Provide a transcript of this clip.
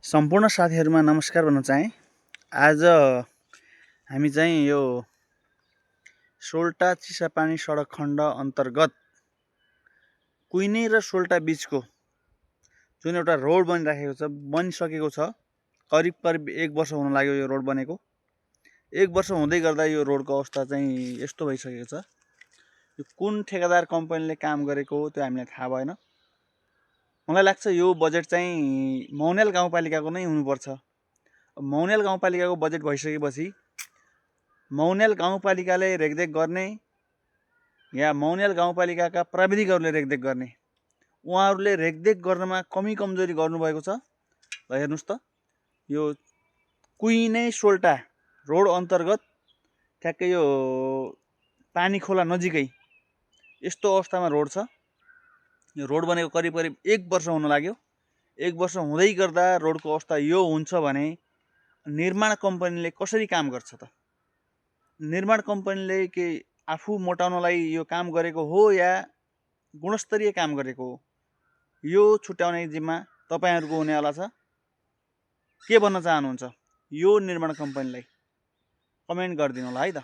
सम्पूर्ण साथीहरुमा नमस्कार भन्न चाहे। आज हामी चाहिँ यो सोल्टा चिसापानी सडक खण्ड अन्तर्गत कुइने र सोल्टा बीचको जुन एउटा रोड बनिसकेको छ। करिब 1 वर्ष हुन लाग्यो यो रोड बनेको। 1 वर्ष हुँदै गर्दा यो रोडको अवस्था चाहिँ यस्तो भइसकेको छ। यो कुन ठेकेदार कम्पनीले काम गरेको हो त्यो हामीलाई थाहा भएन। मलाई लाग्छ यो बजेट चाहिँ मौनेल गाउँपालिकाको नै हुनुपर्छ। मौनेल गाउँपालिकाको बजेट भइसकेपछि मौनेल गाउँपालिकाले रेखदेख गर्ने या मौनेल गाउँपालिकाका प्राविधिकहरूले रेखदेख गर्ने, उहाँहरूले रेखदेख गर्नमा कमी कमजोरी गर्नुभएको छ। र हेर्नुस् त यो कुइने सोल्टा रोड अन्तर्गत ठ्याक्कै यो पानी खोला नजिकै यस्तो अवस्थामा रोड छ। यो रोड बनेको करिब 1 वर्ष हुन लाग्यो। 1 वर्ष हुँदै गर्दा रोडको अवस्था यो हुन्छ भने निर्माण कम्पनीले कसरी काम गर्छ त? निर्माण कम्पनीले के आफू मोटाउनलाई यो काम गरेको हो या गुणस्तरीय काम गरेको हो? यो छुट्याउने जिम्मा तपाईहरुको हुनेवाला छ। के भन्न चाहनुहुन्छ यो निर्माण कम्पनीलाई? कमेन्ट गरिदिनु होला है त।